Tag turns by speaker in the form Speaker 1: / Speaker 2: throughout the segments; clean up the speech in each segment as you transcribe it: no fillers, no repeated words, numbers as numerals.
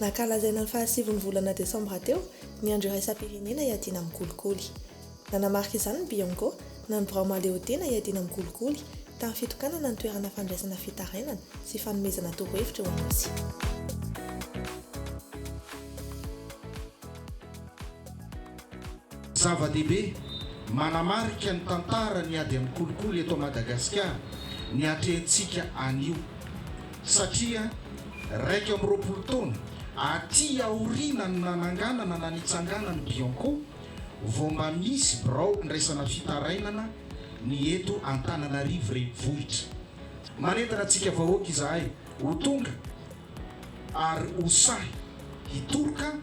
Speaker 1: Nankalazaina ny fahasivin'ny volana desambra teo ny andro iraisam-pirenena hiadiana amin'ny kolikoly. Nanamarika izany ny Bianco, na ny birao mahaleotena hiadiana amin'ny kolikoly, tamin'ny fitokanana ny toerana fandraisana fitarainana sy fanomezana torohevitra eo Anosy.
Speaker 2: Zava-dehibe, manamarika ny tantara ny ady amin'ny kolikoly eto Madagasikara ny atrehintsika anio satria 21 taona aty aoriana ny nananganana na nitsanganan'ny Bianco vao mba misy birao andraisana fitarainana ny eto Antananarivo Renivohitra. Manentana antsika vahoaka izahay ho tonga ary ho sahy hitoroka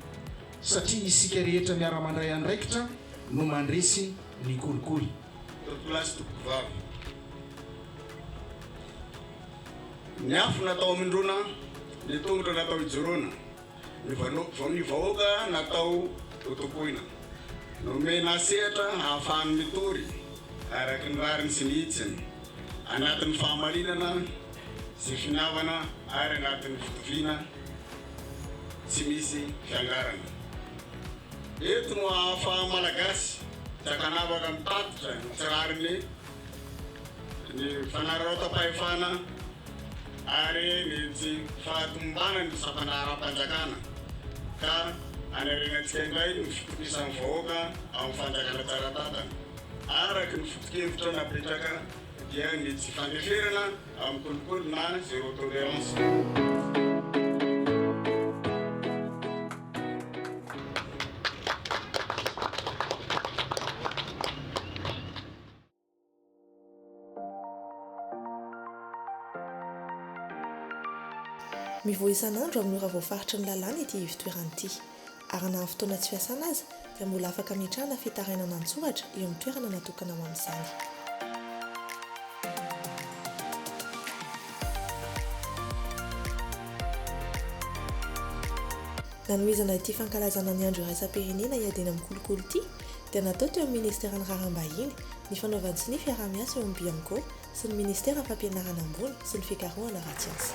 Speaker 2: satria isika rehetra miara-mandray andraikitra no mandresy ny kolikoly.
Speaker 3: Tompokolahy sy tompokovavy, ny afo natao hamindroana, ny tongotra natao hijoroana. Ny ny vahoaka natao ho tompoina. Nomena sehatra hahafahany mitory araka ny rariny sy ny hitsiny, anatin'ny fahamarinana sy finiavana ary anatin'ny fitoviana tsy misy fiangarana. Eto no ahafahan'ny Malagasy tsy ankanavaka mitatitra ny tsy rariny, ny fanararaotam-pahefana, ary ny tsy fahatomombanan'ny sampandraharaham-panjakana ka hanarenantsika indray ny fitokisan'ny vahoaka amin'ny fanjakana tsara tantana araka ny foto-kevitra napetraka dia ny tsy fandeferana amin'ny kolikoly na zéro tolérance.
Speaker 1: Mivoha isan'andro amin'ny ora voafaritry ny lalàna ity ivon-toerana ity. Ary na amin'ny fotoana tsy fiasana aza dia mbola afaka ametrahana fitarainana an-tsoratra eo amin'ny toerana natokana ho amin'izany. Nanohizana ity fankalazana ny andro iraisam-pirenena hiadiana amin'ny kolikoly ity dia natao teo amin'ny ministeran'ny raharaham-bahiny ny fanaovan-tsonia fiaraha-miasa eo amin'ny Bianco sy ny ministeran'ny fampianarana ambony sy ny fikarohana ara-tsiansa.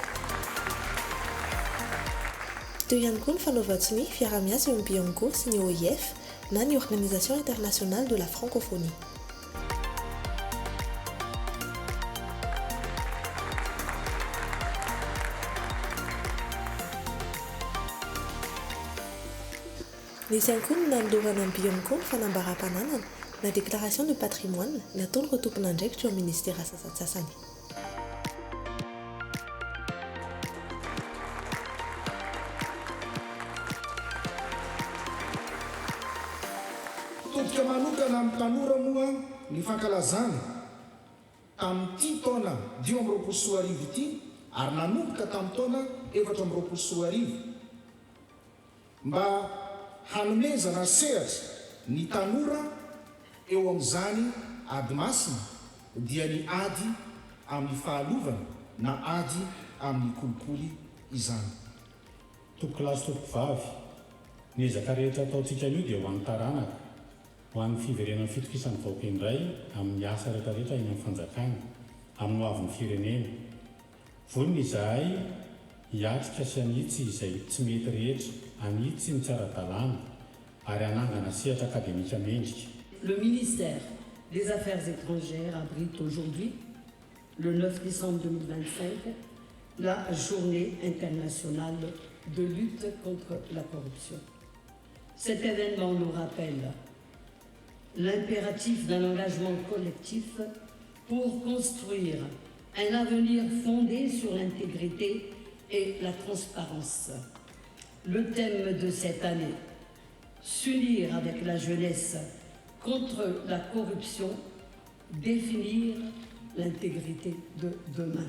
Speaker 1: Teo ihany koa ny fanaovan-tsonia fiaraha-miasa eo amin'ny Bianco sy ny OIF na ny Organisation Internationale de la Francophonie. Nisy ihany koa ny nanolorana ny Bianco ny fanambaram-pananana na déclaration de patrimoine nataon'ireo tompon'andraikitra eo amin'ny minisitera sasantsasany.
Speaker 2: Todika manokana amin'ny tanora moa ny fankalazana tamin'ity taona 2025 ity ary nanomboka tamin'ny taona 2024. Mba hanomezana sehatra ny tanora eo amin'izany ady masina dia ny ady amin'ny fahalovana na ady amin'ny kolikoly izany.
Speaker 4: Tompokolahy sy tompokovavy, ny ezaka rehetra ataontsika anio dia ho an'ny taranaka, ho an'ny fiverenan'ny fitokisan'ny vahoaka indray amin'ny asa rehetrarehetra eny amin'ny fanjakana, amin'ny hoavin'ny firenena. Vonona izahay hiatrika sy hanitsy izay tsy mety rehetra, hanitsy ny tsy ara-dalàna ary hanangana sehatra akademika mendrika.
Speaker 5: Le ministère des Affaires étrangères abrite aujourd'hui, le 9 décembre 2025, la Journée internationale de lutte contre la corruption. Cet événement nous rappelle l'impératif d'un engagement collectif pour construire un avenir fondé sur l'intégrité et la transparence. Le thème de cette année, s'unir avec la jeunesse contre la corruption, définir l'intégrité de demain.